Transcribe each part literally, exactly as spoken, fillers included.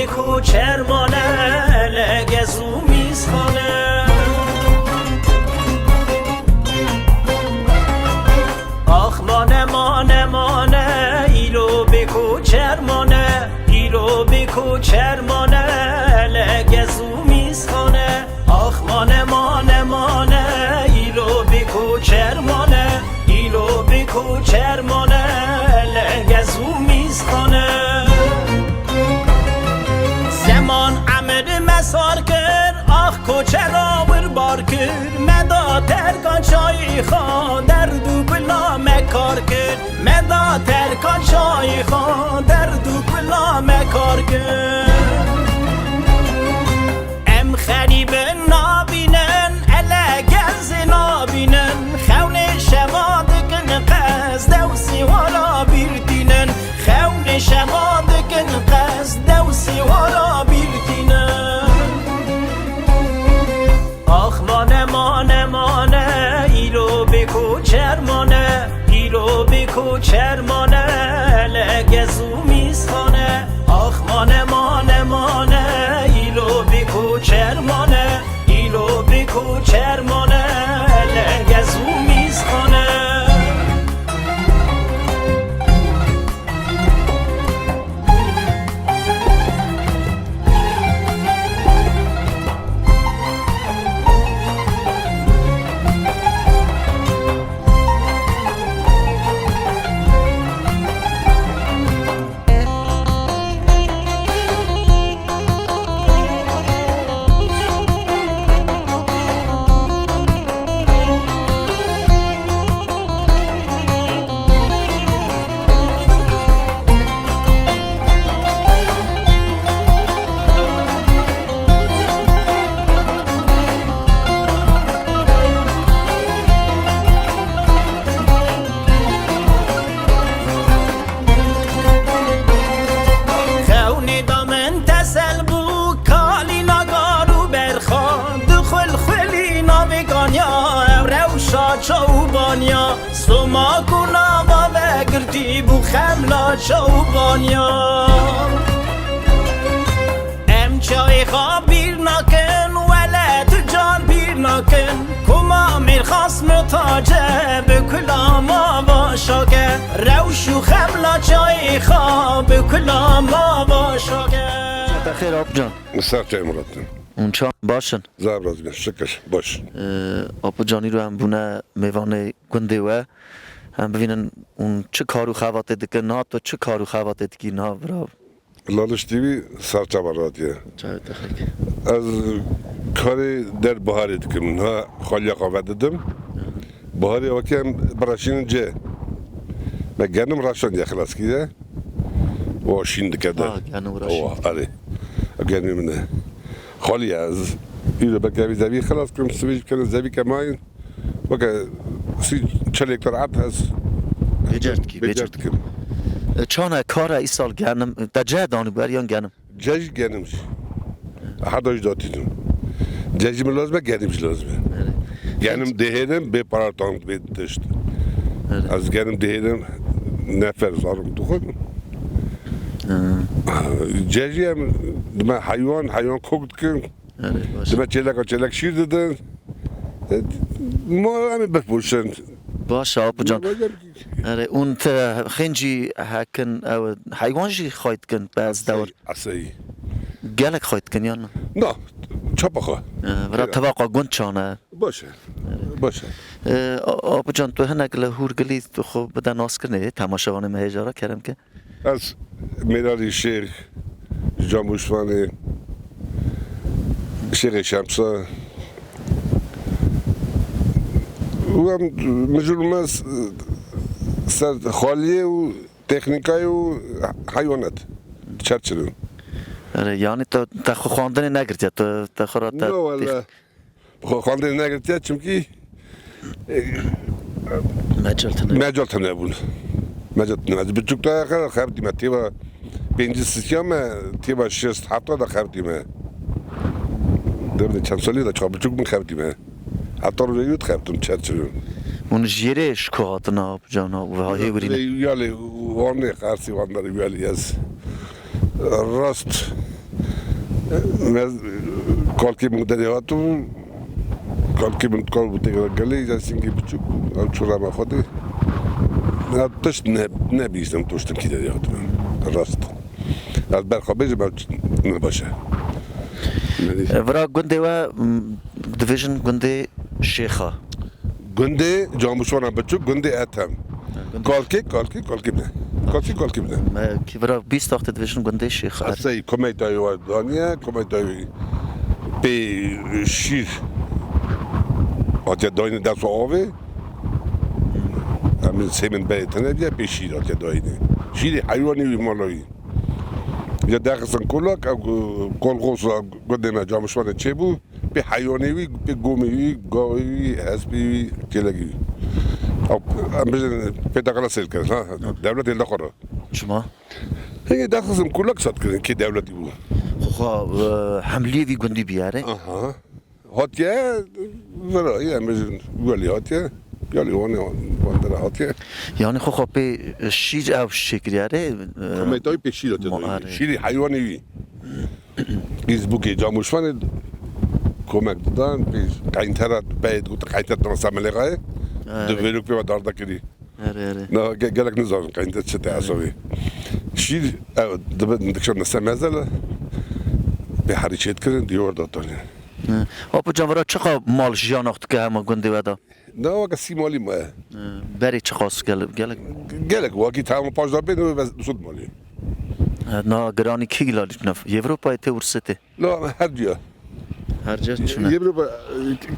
Koçer mane, legez û mîzxane. Ax mane, mane, mane, îro bê koçer mane, îro bê koçer mane, legez û mîzxane. Ax mane, mane, mane, îro bê koçer mane, îro bê koçer mane, legez û mîzxane. Zeman emir me sar kir, ax koçera wir bar kir, me da terka çayê xwe, derd û bila me kar kir, me da terka çayê xwe, derd û bila me kar kir. Em xerîbin nabînin, ele gezê nabînin, xewnê şeva dikin qez, dew sîwara bîr tînin, xewnê şeva dikin qez, dew sîwara bîr tînin. Ax mane, mane, mane, îro bê koçer mane, îro bê koçer mane, legez û mîzxane. Ax mane, mane, mane, îro bê koçer mane, îro bê koçer mane, legez û mîzxane. Xewnê da min tesel bû, kalîna gar û berxa, dixulxulî navê kaniya, ew rewşa çawbaniya, soma ku nava vegirtî bû xemla çawbaniya. Em çayê xwe bîr nakin, wele tu car bîr nakin. Koma mêrxas mitace bi kula ma vaşake. Rewş û xemla çayê xwe bi kula ma vaşake. Te xêr, Apcan. Ser çay Murattin. Hûn çan baş in? Zaf rast bin, şikir, baş. Ee, Apo Can, îro em bûne mêvanê gundê we. Em bivînin hûn çi kar û xebatê dikin, niha tu çi kar û xebatê dikî niha vira? Laliş T V, Serçava Radyo. Çawa te xelkê? Ez karê der biharê dikim. Niha xaliya xwe vedidim. Biharê wekî em bireşînin cê. Me genim reşandiye xilas kiriye. O şîn dike de. Ha, genim reşîn. O, erê. Genim min e. Xaliya ez. Îro belke vî zevî xilas kim, sivî kene zevî kemayın. Weke sî çelek te rahat hez. Bêcer dikî, bêcer dikim. E, çane kara îsal genim, te ceh danî ber yan genim? Ceh jî genim jî. Hada jî datînim. Ceh jî min lazim e, genim jî lazim e. Evet. Genim dihêrim, bê para tank, bê tişt. Evet. Ez genim dihêrim, nefer zarim dixwim. Ha. Ceh jî em, dime heywan, heywan kok dikim. Erê, baş. Dime çêleka çêlek şîr didin. E, ma em ê bipoşin. Baş e, Apo Can. Erê, hûn te xêncî hekin, ew heywan jî xwey dikin, be ez dewr. Eseyî, eseyî. Gelek xwey dikin, yan na? Na, çapa xwe. E, vira teva xwe gund çane. Baş e. Baş e. E, A-, Apo Can, tu hinek li hûrgilî tu xwe bide naskirinê, temaşevanê me hêja re, kerem ke. Ez Mêralî Şêx, Can Bûşvanê, Şêxê Şemsa. Û em mijûl me s-, ser xaliyê û teknîkayê û heywanat. Çerçirin. Erê, yanî te, te xwe xwendinê negirtiye, te, te xwe ra te. No, wele. Xwe xwendinê negirtiye, çimkî, e, Mecel tune. Mecel tune bûn. Mecel tune. Ez biçûk te xebitî me, têva pêncî sisiya me, têva şêst hefta de xebitî me. Demê çend salî de çawa biçûk min xebitî me. Heta rojê yût xebitîm çerçivê. Hûn ji yêrê ji ku hatina, Apo Can, û vahê wirîne? Yalê, wan nê, qersî wan derê yalê ez. Rast. Ez, kalkê min derê hatibû, kalkê min kar bû têkila gelê, ya sîngê biçûk bû, ew çû rema Xwedê. Ya tişt ne, nebîstim, tiştim kî derê hatibû. Rast. Ez ber xwe bêjim, ew ne baş e. Vira gundê we, m, dibêjin gundê Şêxa. Gundê Camûşwana Biçûk, gundê Ethem. Gundê Kalkê, kalkê, kalkê bine. Kalkê, kalkê bine. Me kî vira bîst wextê dibêjin gundê Şêxa. Esey, komeytayê wa daniye, komeytayê pê şîr hatiye dayîne dest û avê. Em sê min berê tene diye pê şîr hatiye dayîne. Şîrê heywanê wî mala wî. Ya dexistin kolak, ew kolxosa gundê me Camûşwanê çêbû. Pê heywanê wî, pê gomê wî, gavê wî, hespê wî, kêlekê wî. Ew, em bijin pê teqala sêr kirin, ha? Dewletê li xwe re. Çima? Hingê dexistin kulak sat kirin, kê dewletî bû. Xwe, e, hemliyê vî gundî biyare. Aha. Hatiye, vira, em bijin welî hatiye. Yalî wan, wan dera hatiye. Yani xwe xwe pê şîr ew şêkiriyare, e, Komeytayî pê şîr hatiye. Şîrî heywanê wî. Qîzbûkê Camûşvanê komek didan, pê qeyntera peyê digotin qeynter dana ser melêxayê. Erê. Di vêrok pê ve darda kirî. Erê, erê. Na, ge-, gelek nizanin qeynter çi te esavê. Şîr, ew, dibe, dikşan nese mezele, pê herî çêt kirin, diyar datanê. He. Apo can vira çiqa mal jiyan axtike hema gundê we da? Na, weke sî malî me. He, berê çiqas gel-, gelek? Gelek, wekî tamam paşda bên, wê bes sud malî. He, na giranî kî gila li nav? Yevropayê tê Ûrsê tê? La, her cuya. Her cuya çune. Yevropa,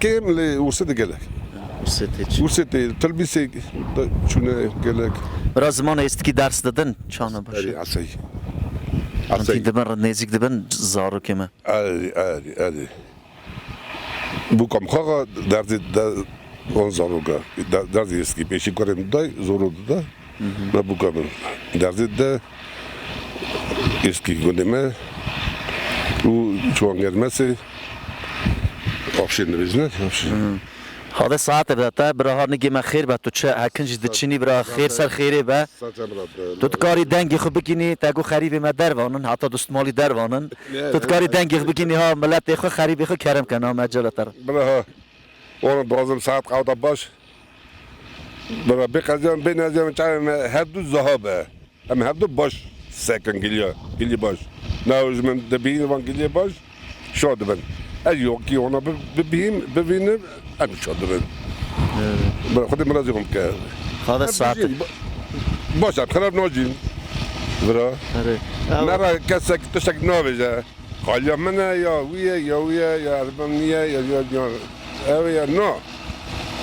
kêm lê Ûrsê de gelek. Ûrsê tê çi? Ûrsê tê, Tilbîsê de çune gelek. Vira zimanê êstikî ders didin, çana baş e? Erê, esey. Em Esey. Tî dibin, nêzîk dibin zarokê me. Erê, erê, erê. Bûka min xwe derzê de on zaroka. De-, derzê êskî pêşî kurê min day, zoro dida. Hı hı. Me bûka min derzê de êskî gundê me û çiwan gelmesê. Afşên dibêjine, afşên. Hı. Xwedê saetê bide te, bira, ha nigê me xêr be, tu çi hekin jî diçinî, bira, xêr ser xêrê be. Saetê bide te. Tu dikarî dengê xwe bikînî, te got xerîbê me dervanin, heta dustmalî dervanin. Ne, tu dikarî ne, dengê xwe bikînî, ha miletê xwe, xerîbê xwe kerem ken, ha me cela te re. Bira ha, oğlum, dixwazim saet qewta baş. Bira, bê qeziyan, bê neziyan, çavê me her du zaha be. Em her du baş sekin giliya, gilî baş. Nawe ji min dibîn van gilî baş, şa dibin. Ez yokî ona bi-, bibîm, bibînim, em şa dibin. Evet. Bi Xwedê min razî xwe bike. Xave Em saet. bijîn, ba-, baş em xirab nacîn. Vira. Erê. Nera kesek tiştek navêje. Xaliya min e, ya wî ye, ya wî ye, ya Ermenî ye, ya, ya, ya ew ye, na.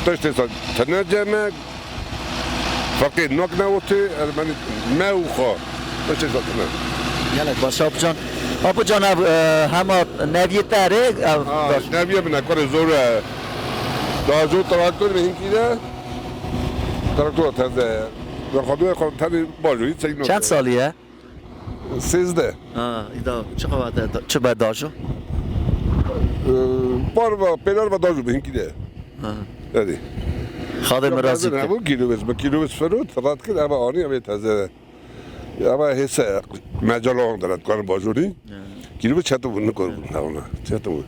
Tiştê sa tine cem e, feqîr nakine otê, Ermenî me û xwe. Tiştê sa tine. Gelek baş, Apocan. Apocan, ev, e, hema neviyê te rê, ev Ha, baş. Neviye min e, kurê zor e. Daha zor traktor min hinkî de. Traktor teze. Ve xwe xwe tenê bajo, hiç şey Çend salî ye? Sêzdeh. Ha, îda çi qewete, çi be dajo? Ee, par ve pêler ve dajo be hinkî de. Ha. Erê. Xadê min razî bike. Evo kîlovêz, bi kîlovêz ferot, rat kir, eva anî, eve teze. Eva hêse, mecala wan de ret, karin bajorî. Ha. Kîlovêz çetin bû, nikor bû, ha, ona. Çetin bû.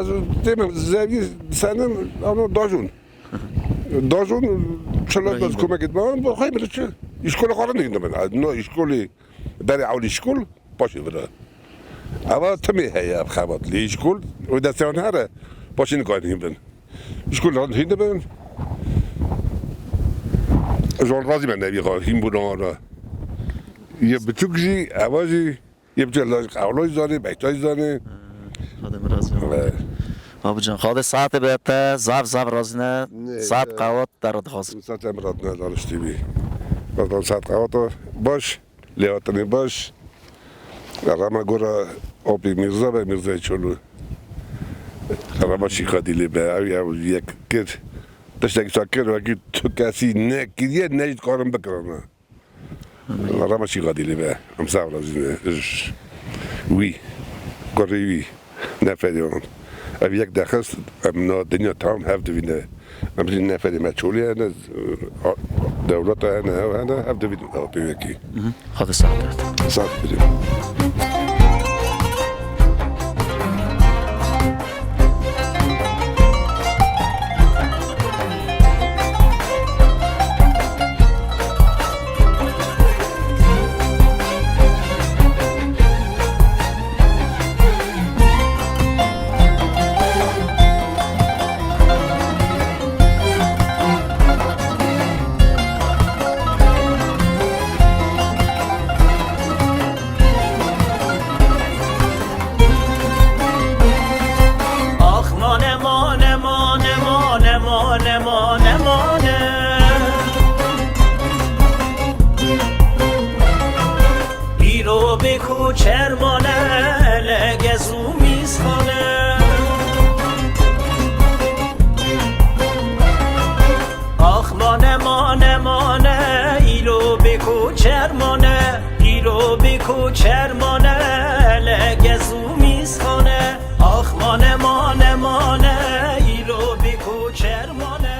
Ez tême zevî senin, ama dajon. Dajon, çela Brahîm. Bes komekê dibe, xey min çi? Îşkola xwe rindek dibe. No, îşkolê Berê ewlî şkol, paşê vira. Eva timê heye ev xebat. Lê şkol, wê destê wan here, paşê nikarin hîn bin. Şkol ran hîn dibin. Jan razî me nevî xwe, hîn bûna wan re. Yê biçûk jî, eva jî, yê biçûk laj, ewlaj zanê, beytaj zanê. Xadê min razî be. Ve Abican, xadê saetê be te, zaf zaf razî ne. Ne, Saet ne. Qewat te re dixwazim. Saet em razî ne, Daniş T V. Razdan saet qewata baş. Lêhatinê baş. Rema gora Opî Mîrza be, Mîrzayê Çolû. Rema Şîxa Dîlê be, ew ya yek kir. Tiştek sa kir, wekî tu kesî nekiriye, ne jî dikarin bikirana. Rema Şîxa Dîlê be, em sax razî ne. Wî, kurê wî. Neferê wan. Ev yek dexist, em na dinya tam hev divîne. Em jî neferê me çolî hene, a, dewleta hene, ew hene, hev divîn ew pêwekî. Mhm. Xatir saet. Saet bidin. Ermane, legez û mîsxane. Ax mane, mane, mane, îlo bê koçer mane, îlo bê koçer mane, legez û mîsxane. Ax mane, mane, mane, îlo bê koçer mane,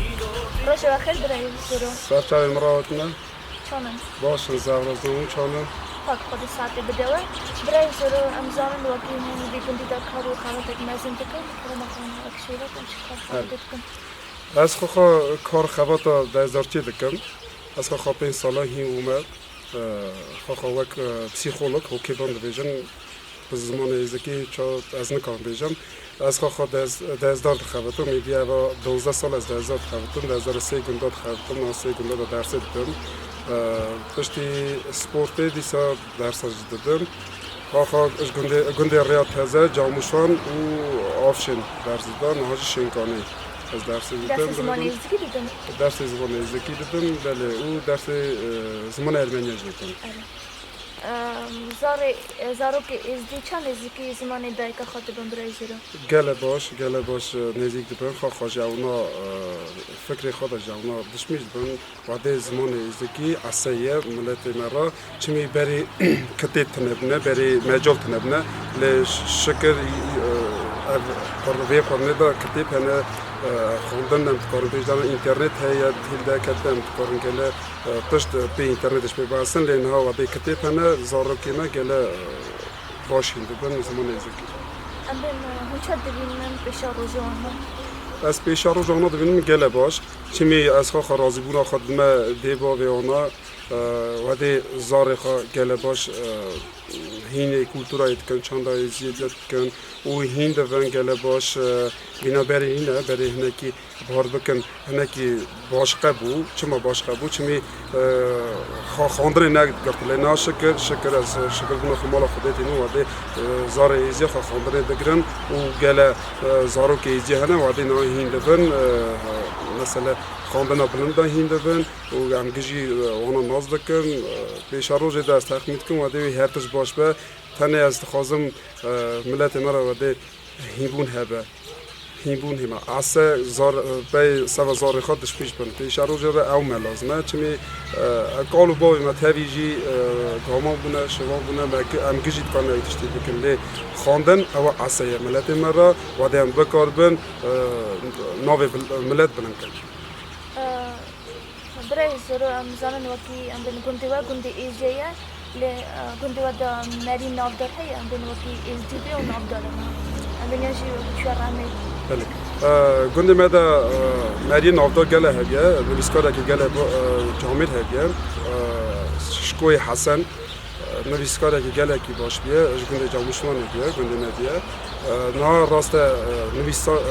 îlo bê Roj ve xêr birayê Zoro. Ser çavê min re hatine. Çanin? Baş in, zehra zon çanin? Pak xwe di saetê bide we. Birayê Zoro, em zanin wekî hûn vî gundî de kar û xebatek mezin dikin. Roma xwe wek şêwek em çi kar xebatê dikin? Ez xwe xwe kar xebata dezdartiyê dikim. Ez xwe xwe pênc sala hîn bûme. Xwe xwe wek, e, psîkolog, hokêban dibêjin. Bi zimanê êzikî ça ez nikarim bêjim. Ez xwe xwe dez-, dezdar dixebitim. Êdî eva dozdeh sal ez dezdar dixebitim. Dezdar sê gunda dixebitim. Niha sê gunda de dersê didim. E, piştî sportê dîsa dersa jî didim. Xwe xwe ji gundê, gundê Rêya Teze, Camûşan û Avşên ders didan. Niha jî Şênkanê ez dersê didim. Dersê zimanê êzikî didim? Dersê zimanê êzikî didim, belê. Û dersê, e, zimanê ermenî jî didim. Erê. Em, zarê, zarokê êzdî çend nêzîkî zimanê dayika xwe dibin birayê Zoro? Gele baş, gele baş, e, nêzîk dibin. Xwe xwe ji ewna, e, fikrê xwe de ji ewna dişmîş dibin. Wadê zimanê êzdîkî ese ye miletê me re. Çimî berî kitêb tune bûne, berî mecal tune bûne. Lê şikir, e, ev qur-, vê qurnê de kitêb hene, e, xwendin em dikarin pêş de, internet heye, hîl de kete em dikarin gele. E, tişt, e, pê înternetê jî pê basin, lê niha wadê kitêb hene, zarokê me gele, e, baş hîn dibin zimanê êzikî. Em bên, e, hûn çawa dibînin pêşa roja wana? Ez pêşa roja wana dibînim gele baş. Çimî ez xwe xwe razîbûna xwe dime dê bavê wana, e, wedê zarê xwe gele baş, e, hînê kulturayê dikin, çanda êziyê dikin û hîn dibin gele baş, e, bîna berê hîn e, berê hinekî Bawer bikin, hinekî başqe bû. Çima başqe bû? Çimî, e, xwe xwendinê negirtî. Lê niha şikir, şikir ez şikirbûna xwe mala Xwedê tînim, wadê, e, zarê êzî xwe xwendinê digirin û gele, e, zarokê êzî hene, wadê niha hîn dibin, e, mesele xwendina bilind de hîn dibin û em gijî, e, wana nas dikin. E, pêşerojê de ez texmîn dikim, wadê wê her tişt baş be. Tenê ez dixwazim, e, miletê me re wadê hînbûn hebe. Hînbûn hema. Ase zar, pey seva zarê xwe dişpêj bin. Pêşerojê re ew me lazim e. Çimî, e, kal û bavê me tevî jî, e, gaman bûne, şivan bûne, me ki-, em gijî dikarin ew tiştî bikin. Lê xwendin ew ase ye miletê me re, wadê em bikaribin, e, navê bil-, milet bilind kin. E, Birayê Zoro, em zanin wekî em bên gundê we gundê Êzê ye, lê, e, gundê we de merî navdar heye, em bên wekî Êzdî bê û navdar e. Em bên yan jî wekî çûye rehmê. Belê. E, gundê me de, e, meriyê navdar gele heye, nivîskarekî gele bo-, e, camêr heye, e, Şikoyê Hesen. Nivîskarekî gelekî baş bûye, ji gundê Camûşwanê bûye, gundê me bûye. Niha rast e, nivîsa-,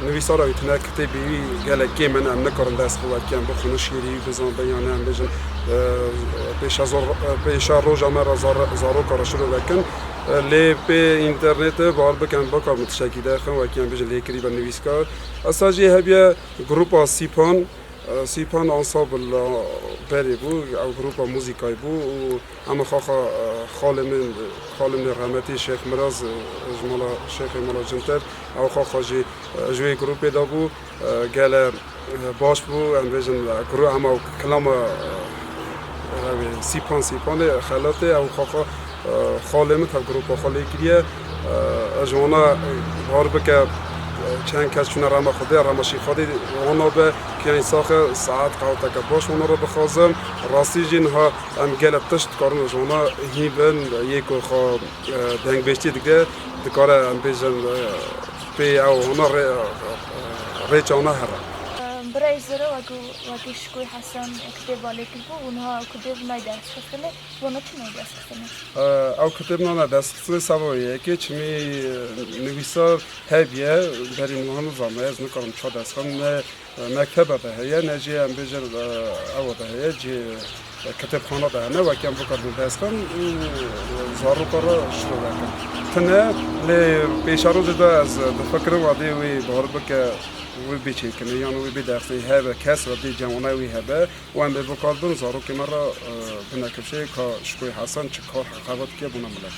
nivîsara wî tune kitêbê wî gelek kêm in, em nikarin dest bi wekî em bixwînin şiîrê wî bizanbin, yan ne em bêjin, pêşa zor-, pêşa roja me re zar-, zaroka re şiro vekin. Lê pê înternetê bar bikin, bikarin tiştekî derxin, wekî em bêjin lêkirî be nivîskar. Esa jî hebiye grupa Sîpan, Sîpan ansambl, e, berê bû, ew grupa muzîkayê bû û em xaxa, e, xalê min, xalê min rehmetî Şêx Miraz, e, ji mala Şêxê Mala Cinter, ew xaxa jî, e, ji wê grûpê de bû, e, gele, e, baş bû, em bêjin, e, gru-, hema kilama, e, ew ê Sîpan Sîpanê, xelatê, ew xaxa, e, xalê min tev grûpa xwe lê kiriye. E, ji wana, e, bar bike, e, çend kes çûne rema Xwedê, rema Şîxadê wana be, kiyan saxe saet qehweteke baş wana re dixwazim. Rastî jî niha em gelek tişt dikarin ji wana hîn bin, yê ku xwe, e, dengbêjtî dike, dikare em bêjin, e, pê ew wana rê, e, rêça wana here. Birayê Zero wekî, wekî Şikoyê Hesen kitêba lê kiribû û niha ew kitêb nayê derxistinê. Ji bo çi nayê derxistinê? E, ew kitêb nayê derxistinê seba wê yekê, çimî, e, nivîsar hebiye, berî min niha nizanibû, ez nikarim çawa derxim, ne, e, mekteba de heye, ne jî em bêjin, e, ewa de heye, cihê, e, kitêbxana de hene, wekî em bikaribin derxin û zaroka re şiro vekin. Tune, lê pêşerojê de ez difikirim, wadê wê bar bike, wê bê çêkirinê yan wê bê derxistinê hebe, kes re dê cewanayê wê hebe û em bê bikarbin zarokê me re, e, bine kifşê ka Şikoyê Hesen çi kar heqewet dike bona milet.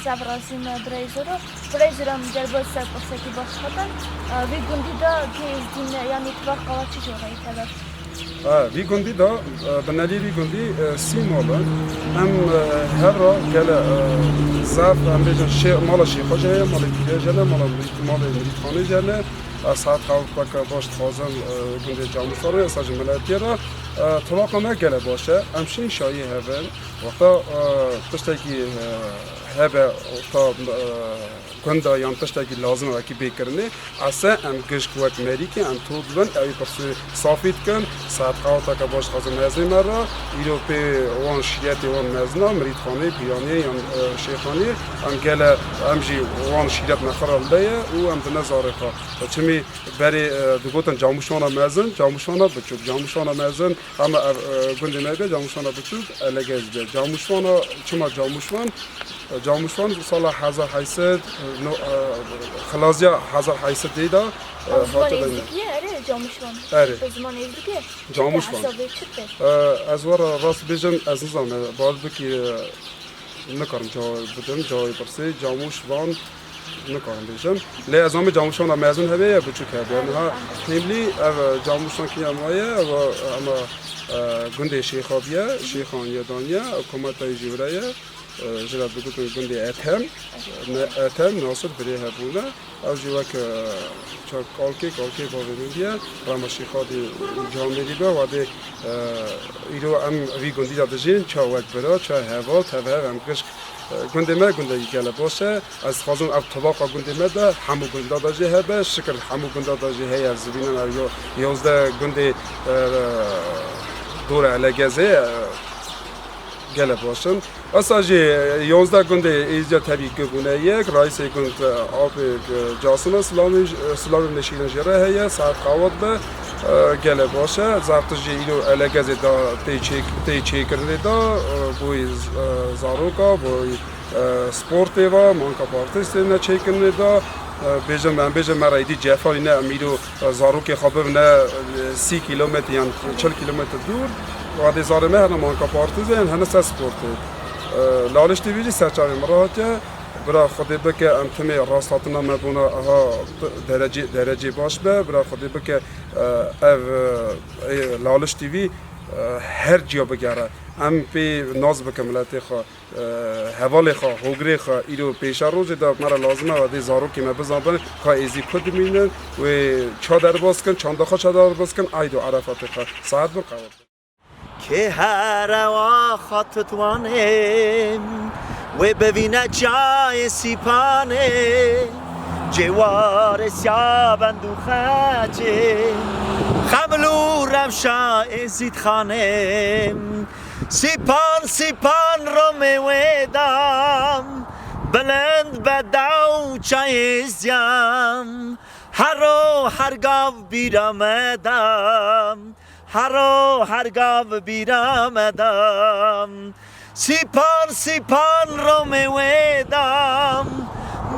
Zaf razî me birayê Zoro. Birayê Zoro, em ger bo ser pirsekî baş xetin. E, vî gundî de kê êzdî ne, yanî tibar qala çi jor heyî tebe? Ha, vî gundî de, e, binelî vî gundî, e, sî mal in. Em, e, her ra gele, e, zaf, em bêjin şê-, mala şêxa jê heye, malê pîrê jê ne, mala mirît-, malê mirîtxanê jê ne. Ez saet qeweteke baş dixwazim, e, gundê Camûşvanê, esa ji miletê re. E, tilaqa me gele baş e. Em şîn şayî hevin. Wexta, e, tiştekî, e, hebe, wexta, e, gunda yan tiştekî lazim e wekî bê kirinê. Ese em gişk wek merîkê em to dibin, ew ê pirsê safî dikin. Saet qeweteke baş dixwazim mezinê me re. Îro pê wan şîretê wan mezin a, mirîtxanê, pîraniyê yan, e, şêxaniyê. Em gele, em jî wan şîret me xwe re leye û em dine zarê xwe. Çimî berê, e, digotin Camûşvana mezin, Camûşvana biçûk, Camûşvana mezin, hema ev, e, gundê me be, Camûşvana biçûk, Elegez be. Camûşvana, çima Camûşvan? E, Camûşvan sala hezar heyşsed, e, no, e, xilaziya hezar heyşsed de, e, Ew ziman hate ben. Êzdikî ye, erê, Camûşvan. Erê. Bi ziman êzdikî ye? Camûşvan. Hesabê çi te? E, ez were rast bêjim, ez nizanim, e, bar bikî, e, Nikarim cewab bidim, cewabê pirsê, Camûşvan nikarim bêjim. Lê ez zanim Camûşvana mezin hebe ya biçûk hebe. Yani ha, hêmlî ev Camûşvan kiya maye, ev ama, e, gundê Şêxa biye, Şêxan ye daniye, ev kometa jî wire ye. E, ji re digotin gundê Ethem. Ne, Ethem, Nasir birê hebûne. Ew jî wek, e, çar kalkê, kalkê bavê min bûye. Rema Şêxadî camêrî be, wadê, e, îro em vî gundî de dijîn, ça wek bira, ça heval, tev hev em gişk, e, gundê me gundekî gele baş e. Ez dixwazim ev tibaqa gundê me de hemû gunda de jî hebe, şikir hemû gunda de jî heye, ez dibînim ev yo-, yozdeh gundê, e, dora Elegezê, e, gele baş in. Esa jî, e, yonzdeh gundê êzdiya tevî gibûne yek, raîsê gund, e, apê, e, Casim e, silavê, e, silavê min şîrin jê re heye, saet qawet be, e, gele baş e. Zaf tişt jî îro Elegezê da tê çêk-, tê çêkirinê da, e, boyî z-, e, zaroka, boyî, e, sportê va, manka partî têne çêkirinê da, e, bêjim, em bêjim me re êdî cefa ne, em îro zarokê xwe bibine, e, sî kîlometre yan çil kîlometre dûr, wadê zarê me hene manka partîzê, hene ser sportê. E, Laliş T V jî ser çavê min re hatiye. Bira Xwedê bike em timê rasthatina me bona aha derecê, derecê baş be. Bira Xwedê bike, e, ev, e, Laliş T V, e, her ciya bigere. Em pê nas bikin miletê xwe. E, hevalê xwe, hogirê xwe, îro pêşerojê de me re lazim e, wadê zarokê me bizanbin, ka êzî ku dimînin, wê ça derbas kin, çanda xwe ça derbas kin, Eyd û Erefatê xwe. Saet bir qewet. Kê here waxa tu diwanê, wê bivîne çayê Sîpanê, cêwarê Siyabend û Xecê, Xeml û Rewşa Êzîdxanê. Sîpan, Sîpan romê wê da, bilind be dew çayê Ziyam. Hero her gav bîra me da, hero her gav bîra me da. Sîpan, Sîpan romê wê da,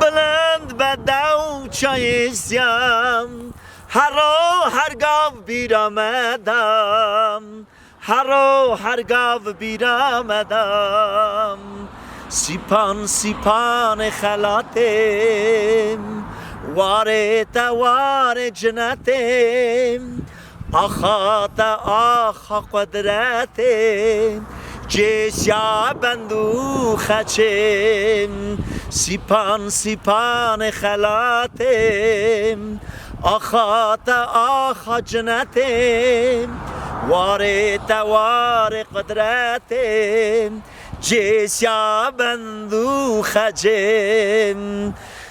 bilind be dew çayê Ziyam. Hero her gav bîra me da. Hero her gav bîra me da. Sîpan, Sîpanê xelatê, warê te warê cinetê, axa te axa qudretê, cê Siyabend û Xecê. Sîpan, Sîpanê xelatê, axa te axa cinetê, warê te warê qudretê, cê Siyabend û Xecê.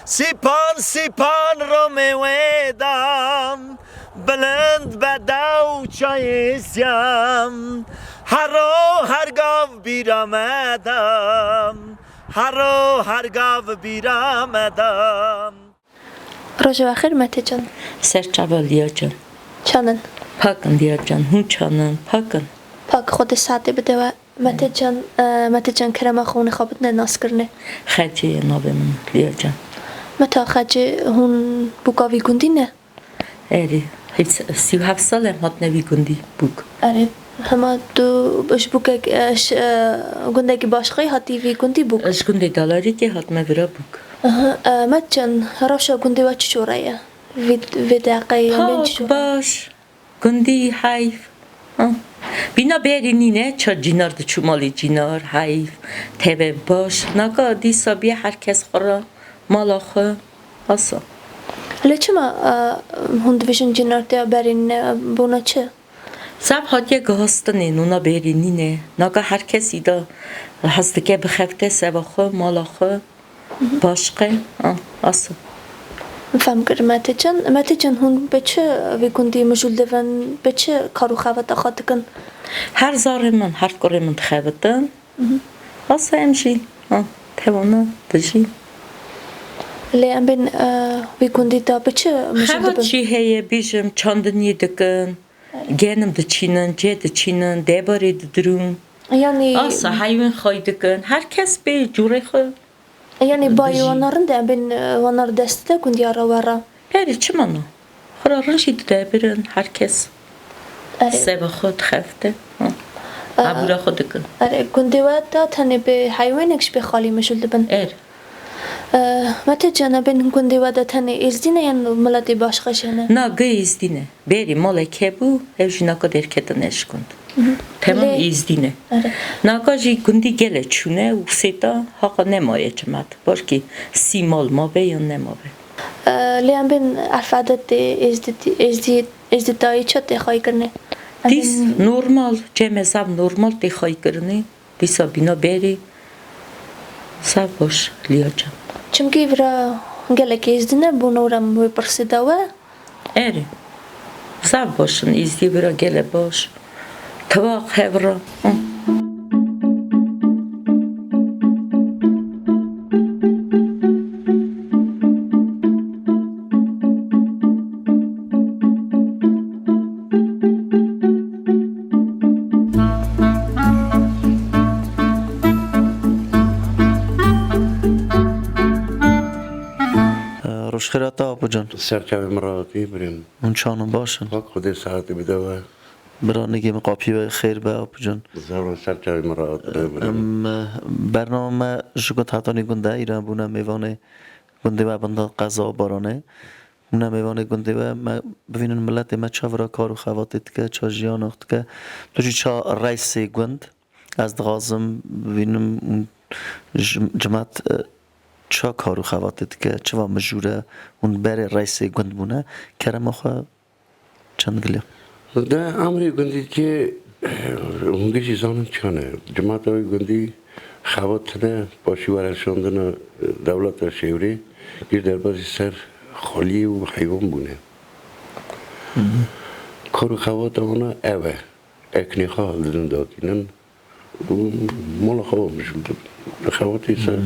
Sîpan, Sîpan romê wê da, bilind be dew çayê Ziyam. Hero her gav bîra me da, hero her gav bîra me da. Roja we xêr Mete can. Ser çava Liya can. Çanin. Pak in Liya can, hûn çanin, pak in. Pak, Xwedê saetê bide we. Mete can, e, Mete can kerema xwe hûnê xwe bidine naskirinê. Xecê ye navê min Liya can. Mete Xecê, hûn bûka vî gundî ne? Erê, hîç sî û heft sal em hatine vî gundî bûk. Erê, hema tu ji bûkek, e, ji, e, gundekî başqeyî hatî vî gundî bûk? Ji gundê Dalarîkê hatime vira bûk. Aha, e, me çend rewşa gundê we çi çore ye? Vê, vê deqeyê em bên çi Pak, çore? Baş. Gundî, heyf. Ha. Bîna berî nîne, ça cînar diçû malê cînar, heyf, teve baş. Naka dîsa bîye her kes xwe re mala xwe. Asa. Lê çima, e, hûn dibêjin cînar tê berî nîne, bona çi? Zaf hatiye guhastinê, nûna berî nîne. Naka her kes îda hez dike bixebite seva xwe, mala xwe. Başqe, a, asa. Fem kir, me tê çend, me tê çend hûn bi çi vê gundî mijûl dibin, bi çi kar û xebata xwe dikin? Her zarê min, her kurê min dixebitin. Asa em jî, a, tewana dijîn. Lê em bên, e, vê gundî de bi çi mijûl dibin? Xebat jî heye, bêjim, çandiniyê dikin, genim diçînin, cê diçînin, debarê didirûn. Yanî Asa heywan xay dikin, her kes bê cûrê xwe. Yanî bayê wana rind e, em bên, e, wana dest de gundiya re we re. Erê, çima na? Xwe re rind jî didebirin, her kes Erê. Seba xwe dixebite. Ha. E, Abûra xwe dikin. Erê, gundê we de tenê bi heywanek ji bê xalî mijûl dibin. Er. E, me tê cene bên gundê we de tenê êzdî ne yan miletê başqe jî hene? Na, gi êzdî ne. Berî malek hebû, ew jî naka derketine ji gund. Temam Lê êzdî ne. Erê. Naka jî gundî gele çûne û sêta haqa nemaye cimat. Barkî sî mal mabe yan nemabe. E, lê em bên erf edetê êzdî, êzdî, êzdîtayî çi tê xayî kirinê? Em Dîs bên normal, cem hesab normal tê xayî kirinê. Dîsa bîna berî zaf baş liya cem. Çimkî vira gelek êzdî ne, bona wira em wê pirsê da we. Erê. Zaf baş in, êzdî vira gele baş. Tivaq hevra. Hı. Rojxêr hate Apo can. Ser çavê min rahatî birêm. Hûn çanin baş in? Pak Xwedê saetê bide we. Bira nigê min qapiyê we xêr be Apo can. Zevran ser çavê min rahat be birêm. Em, bernama me ji gund hetanî gund e, îra bûne mêvanê gundê we binda qeza Baranê. Bûne mêvanê gundê we, me bivînin miletê me çavira kar û xebatê dike, ça jiyanek dike. Tu jî ça reysê gund. Ez dixwazim bibînim hûn ji, cimat, e, ça kar û xebatê dike, çiva mijûr e, hûn berê reysê gund bûne, kerema xwe çend gilê. Di emrê gundî dike, hûn gişî zanin çan e. Cimata wê gundî xebat tine, paşî wereşandina dewleta şêwrê, jî derbasî ser xaliyê û heywan bûne. Kar û xebata wana ev e. Eknê xwe hildidin datînin û mala xwe mijûl dibin. Xewatê ser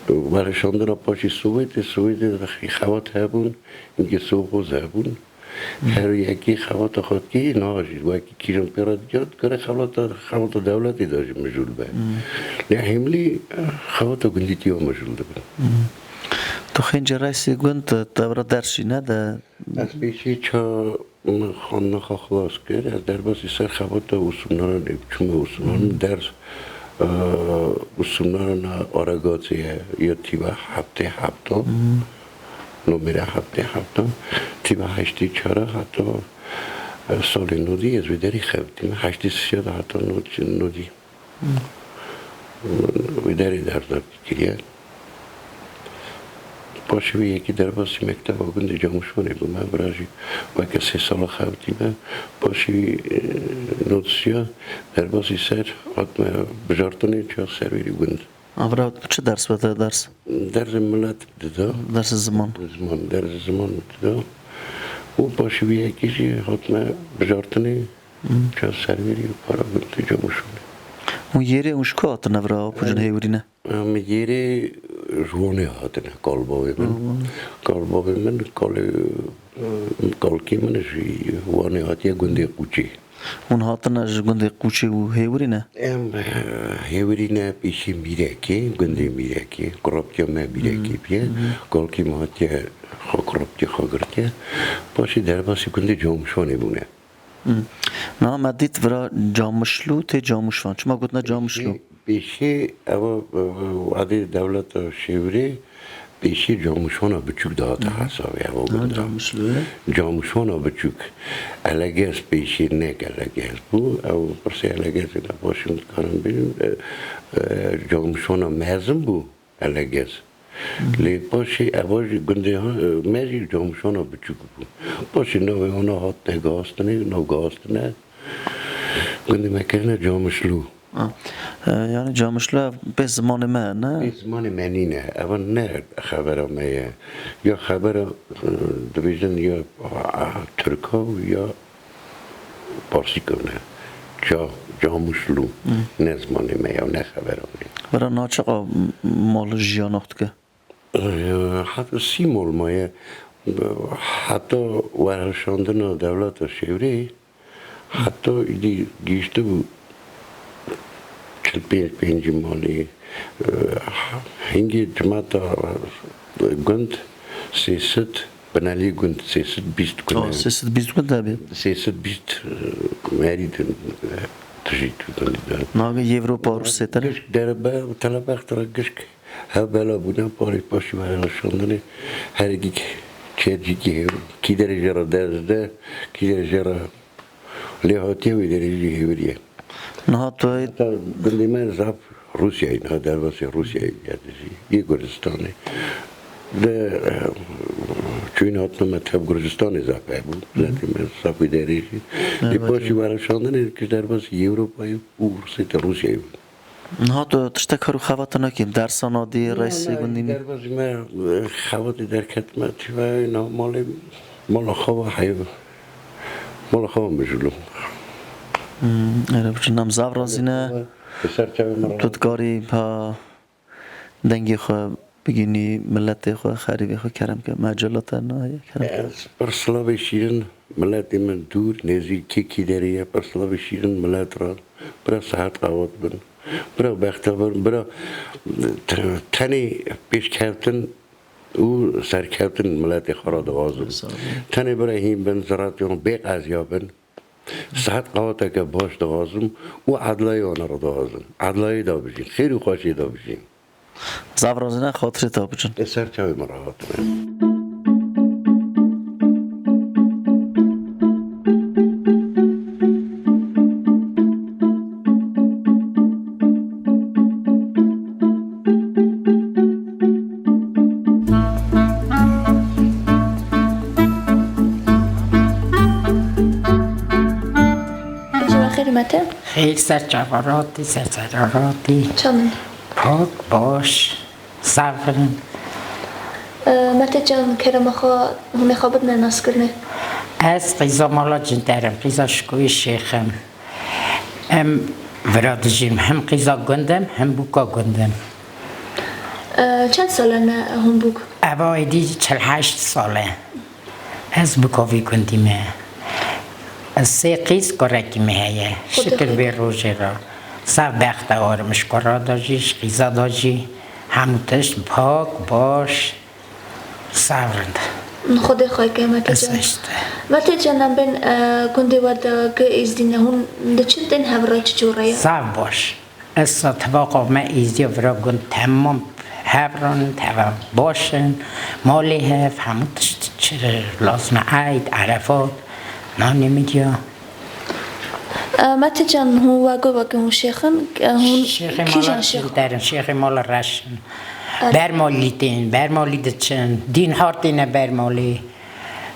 wereşandina paşî Sowêtê, Sowêtê de xewat hebûn, hingê Sowxoz hebûn. Her yekî xewata xwe dikî, niha jî wekî kîjan pê re diket, kare xewata, xewata dewletê de jî mijûl be. Lê hêmlî xewata gundîtî ya mijûl dibin. Tu xêncê reysê gund, te vira ders jî nede? Ez pêşî ça Min xwendina xwe xilas kir. Ez derbasî ser xebata ûsûnaran ê çûme ûsûnaran ders, e, ûsûnarana Aragatê ye, ya tîba heftê heftan, nomêre heftê heftan, tîba heştê çara heta, e, salê nodî ez wê derî xebitîme. Heştê sisiya de heta nod-, nodî. Wê derê derda kiriye. Paşê wê yekî derbasî mekteba gundê Camûşanê bûme, vira jî weke sê sala xebitîme. Paşê wî, e, nodisiya derbasî ser hatme bijartinê çax serwêrî gund. A, vira tu çi ders ve te ders? Dersê milet dida. Dersê ziman. Ziman, dersê ziman dida. Û paşê wî yekî jî hatme bijartinê. Çax serwêrî para gund Camûşanê. Hûn yêrê hûn ji ku hatine vira Apo can hêwirîne? Em yêrê ji Wanê hatine, kalbavê min. Kalbavê min, kalê, kalkê min ji Wanê hatiye gundê Qûçê. Hûn hatine ji gundê Qûçê û Hêwirî ne? Em, eh, Hêwirî ne, pêşî Mîrekê, gundê Mîrekê, quraptiya me Mîrekê bûye. Golkî me hatiye xwe quraptiya xwe girtiye. Paşê derbasî gundê Camişanê bûne. Hmm. Niha me dît vira Camişlû tê Camişvan. Çima gotine Camişlû? Pêşê, pêşê ewa, e, wadê dewleta Şêwirê pêşê Camişwana Biçûk dihate hesabê ewa gunda. Camişlû. Camişwana Biçûk. Elegez pêşê nek Elegez bû. Ew pirsê Elegezê ne, paşê min dikarin bêjim, e, e, Camişwana mezin bû. Elegez. Lê paşê eva jî gundê ha, me jî Camişana Biçûk bû. Paşê navê wana hat negihastinê, nav gihastine. Gundê me kirine Camişlû. Ha. E, yani Camişlû ev pê zimanê me ne? Pê zimanê me nîne. Eva ne xebera me ye. Ya xebera, e, dibêjin ya, a, Tirka û ya Parsî kirine. Ca, Camişlû. Hmm. Ne zimanê me ya, ne xebera me. Vera naçiqa mal jiyana xwe dike? Eh, heta sî mal maye. Heta werhişandina dewleta Şêwrê, heta îdî gihîştibû çil pênc pêncî malê. Eh, hingê cimata gund sê sed Binelî gund sê sed bîst gund. Aa, sê sed bîst gund hebî. Sê sed bîst, e, merî din, e, tijî tu gundî de. Navê Yevropa Rûsê te ne? Gişk derebe, telebextira gişk. Hev bela bûne, parê paşî were nişandinê. Her yekî çêcîkî hev, kî derê jê re derdide, kî derê jê re Lê hatiye wê derê jî hêvir ye. Niha tu Heta gundê me zaf Rûsyayê, niha derbasî Rûsyayê ye dijî. Yê Gurcistanê. De, eh, çûyîn hatina me tev Gurcistanê zaf hebû. Miletê me zaf wê derê jî. Evet. Lê paşî werişandinê ki derbasî Ewropayê û Rûsê te Rûsyayê bû. Niha tu tiştek her û xebat nakêm, dersa nadî, reysê gundî nî? Derbasî me, eh, xebatê derket me, tîve na malê, mala xwe ve heyv. Mala xwe ve mijûl im. Hmm, erê biçin, em zaf razî ne. Li ser çavê min Tu dikarî pa dengê xwe bigînî, miletê xwe, xerîbê xwe kerem ke. Mecela te naye kerem ke. Ez pir silavê şîrin, miletê min dûr, nêzîkê kî derê ye, pir silavê şîrin milet re. Bira sihet qewat bin. Bira bextever, bira te-, tenê pêşkeftin û serkeftin miletê xwe re dixwazim. Sağ ol. Tenê bira hîn bin, ziratyon bê qeziya bin. Sihet qewateke baş dixwazim û edlayê wana re dixwazim. Edlayê da bijîn, xêr û xweşiyê da bijîn. Zaf razî ne, xatirê te biçin. Ê ser çavê min re hatine. Ji we xêr me te. Xêr ser çava ratî, ser sera ratî. Çanin. Pak, baş, sevirin. E, Mete can, kerema xwe, hûn ê xwe bidine naskirinê. Ez qîza mala Cinter im, qîza Şikoyê Şêx im. Em vira dijîm, him qîza gund im, him bûka gund im. E, çend sal e ne hûn bûk? Eva êdî çil heşt sal e. Ez bûka vî gundî me. Sê qîz kurekî me heye. Xwedê Şikir xwedê. Vê rojê re. Zaf bextewar im, ji kura da jî, ji qîza da jî. Hemû tişt pak, baş, zaf rind. Xwedê xwe ke, Mete Ez can. Eşte. Mete can, em bên, e, gundê we de gi êzdî ne, hûn diçin tên hev re çi cûre ye? Zaf baş. Esa tibaqa me êzdiya vira gund temam hev ran, teva baş in, malê hev, hemû tişt çi lazim e, eyd, erefat, nanê min diya. E, Mete can, hûn wego weke hûn şêx in, e, hûn Şêxê kîjan mala şêx? Derin, şêxê mala reş in. Evet. Bermalî tên, bermalî diçin, dîn har têne bermalî,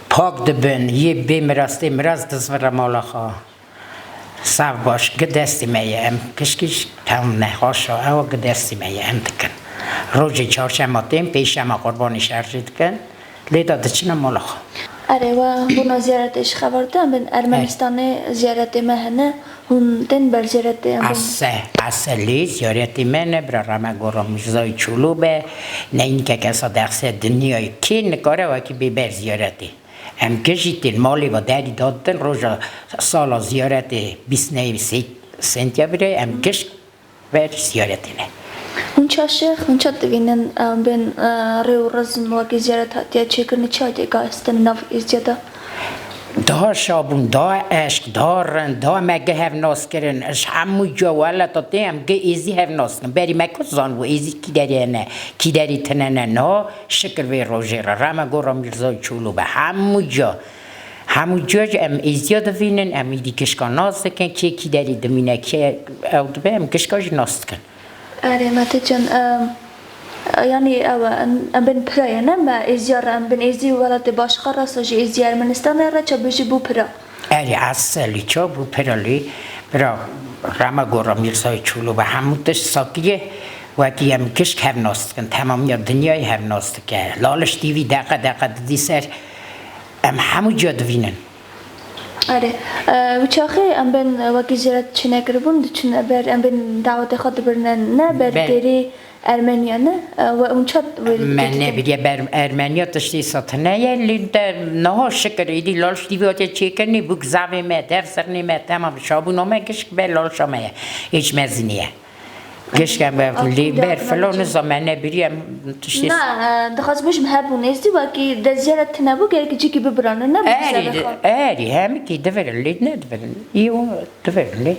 pak dibin, yê bê mirastê, mirast dizvire mala xwe. Sav baş, gi destî me ye, em kişkîş tam ne, haşa, ew gi destî me ye, em dikin. Rojê çarşema tên, pêşema qurbanê şerjê dikin, lê da diçine mala xwe. Erê, we bona ziyaretê ji xeber de, em bên Ermenistanê ziyaretê me hene, hûn tên ber ziyaretê em bên? Ese, ese lê ziyaretê me ne, bira Reme Gora Mîrzayê Çolo be, ne înke kesa dexse dinyayê kê nikare wekî bê ber ziyaretê. Em giş jî tên malê ve derî dadin, roja sala ziyaretê bîst nehê sê-, sentyabrê em giş ber ziyaretê ne. Hûn ça şêx, hûn ça divînin, em bên, e, rê û rizm wekî ziyaret hatiye çêkirin, çi hatiye gaistin nav êziya de? Daha şabûn, daha eşq, daha rind, daha me gi hev nas kirin. Ji hemû ca welata tê em gi êzî hev nas kirin. Berî me ku zanibû êzî kî derê hene, kî derê tine ne. Niha şikir vê rojê re. Rema gora Mîrzayê Çolo be. Hemû ca. Hemû ca jî em êziya divînin, em êdî gişka nas dikin. Kê kî derê dimîne, kê ew dibe, em gişka jî nas dikin. Erê, Mete can, em, yanî ew e, em, em bin pira ye, ne me êziya re, em bin êzî welatê başqa re, sa jî êzî Ermenistanê re, ça bijî bû pira. Erê, eselî ça bû pira lê, bira, rema gora Mîrzayê Çolo be, hemû tişt sakiye, wekî em gişk hev nas dikin, temamiya dinyayê hev nas dike. Laliş T V deqe deqe didî ser, em hemû ca divînin. Erê, e, wî çaxê em bên, e, wekî ziyaret çênekiribûn, diçin ber, em bên dawetê xwe dibirne ne ber Be- gêrê Ermeniya ne? E, we hûn çat wê Me dikin? Nebiriye ber Ermeniya tiştê satine ye, lê de niha şikir êdî Laliş T V hatiye çêkirinê, bûk zavê me, dev zirnê me, temam şabûna me gişk ber Lalişa me ye. Hêç mezin ye. Gişk em be, Ak lê ber da filo nabêjin. Nizam me nebiriye tiştê Na, e, dixwaz bêjim hebûn êzdî wekî de ziyaret tine bû, gerek cîkî bibirane, ne bû Erî, zerre xwe. Erî, hemikî divirin, lê nedivirin. Î û divirin, lê.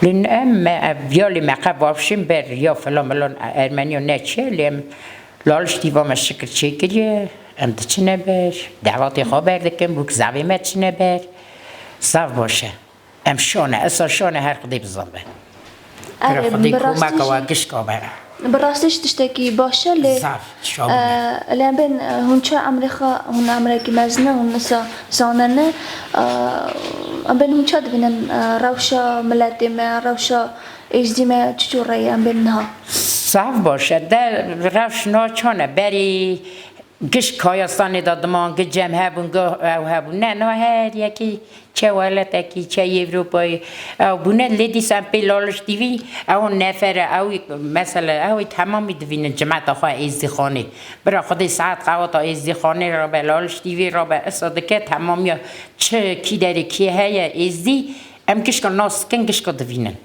Lê em me, ev, ya lê me qe bavşin ber, ya filan milan Ermeniya neçiye, lê em Laliş T V me şikir çêkiriye, em diçine ber, dewatê xwe ber dikin, bûk zavê me diçine ber. Zaf baş e. Em şone, esa şone her Xwedê bizanbe. Erê, Xwedê bi rastî komeka jî, we gişka be. Bi rastî jî tiştekî baş e, lê, Zaf, şabûne. E, lê em bên, e, hûn çi emrê xwe, hûn emrekî mezin e, hûn nisa zanene, e, em bên hûn çi dibînin, e, rewşa miletê me, rewşa êzdî me çi cûre ye em bên niha? Zaf baş e. De rewş niha çone. Berî Giş Kayastanê de diman, gi cem hebûn, gi ew hebûn. Ne, no her yekî çe welatekî, çe Ewropayê ew bûne. Lê dîsa em pê Laliş T V, ew nefer e, ew mesela, ew temamî divînin cemeta xwe Êzdîxanê. Bira Xwedê saet qawata Êzdîxanê rabe, Laliş T V rabe, esa dike temamiya çi kî derê kî heye Êzdî, em gişka nas dikin, gişka divînin.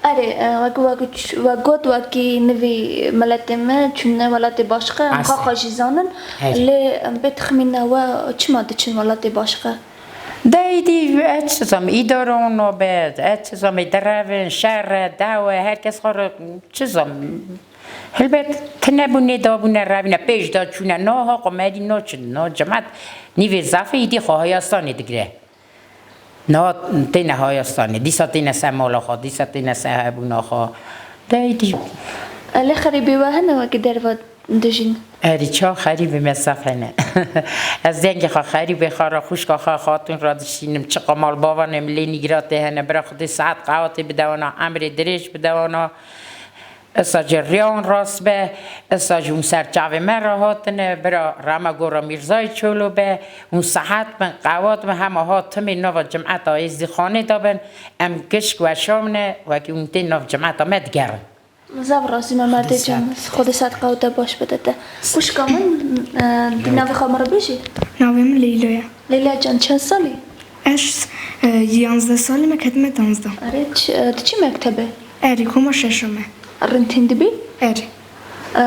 Erê, e, wek, wek, we got wekî nivî miletê me çûne welatê başqe, em Asê. Xwe xwe jî zanin. Erê. Lê em bê tixmîne we çima diçin welatê başqe? De îdî ez çi zam, îdara û nobet, ez çi zam, ê direvin, şer e, dew e, her kes xwe re çi zam. Helbet tine bûne, da bûne revîne, pêş da çûne, no ha qumerî no çi, no cimet nîvê zafê îdî xwe hayastanê digire. Niha têne hayastanê, dîsa têne ser mala xwe, dîsa têne ser hebûna xwe. De îdî. Lê xerîbê we hene wekî derva dijîn? Erî ça xerîbê me zaf hene. Ez dengê xwe xerîbê xwe re, xwişka xwe, xatûn re dişînim, çiqa malbava ne min lê nîgiratê hene, bira Xwedê saet qawatê bide wana, emrê dirêj bide wana. Esa jî riya wan rast be, esa jî hûn ser çavê me re hatine, bira rema gora Mîrzayê Çolo be, hûn sihet bin, qewat bin, hema ha timê nava cemeta Êzdîxanê de bin, em gişk weşa min e, wekî hûn tê nav cemeta me digerin. Zaf razî me Merdê can, Xwedê saet qewata baş bide te. Xwişka min, e, di navê xwe min re bêjî? Navê min Leyla ye. Leyla can, çend salî? Ez, e, yanzdeh salî me, ketime danzdeh. Erê, ç-, e, diçî mektebê? Erê, koma şeşa me. Rind hîn dibî? Erê. E,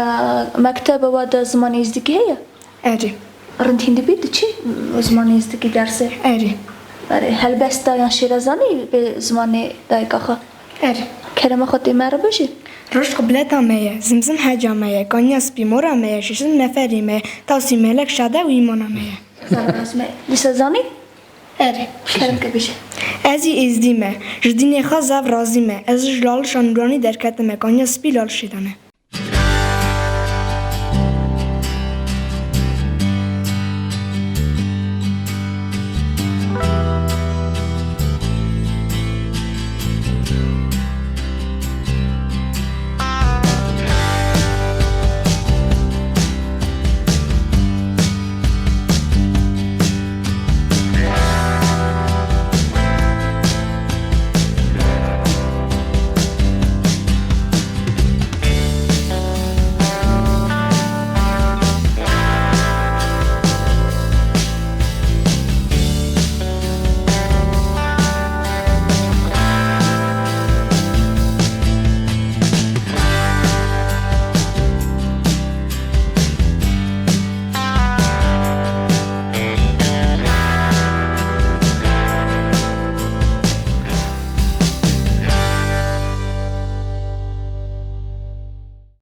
mekteba we de zimanê Êzdîkî heye? Erê. Rind hîn dibî diçî zimanê Êzdîkî dersê? Erê. Erê, helbesta yan şêra zanî bi zimanê dayika xwe? Erê. Kerema xwe tê me re bêjî. Roj qibleta me ye, zimzim heca me ye, kaniya spî mora me ye, şeşin neferê me ye, tawsî melek şade û îmana me ye. Zaf rast me. Dîsa zanî? Erê. Kerem ke bêje. Ez jî êzdî me. Ji dînê xwe zaf razî me. Ez ji Lalişa Nûranî derketime. Kaniya spî Lalişê de me.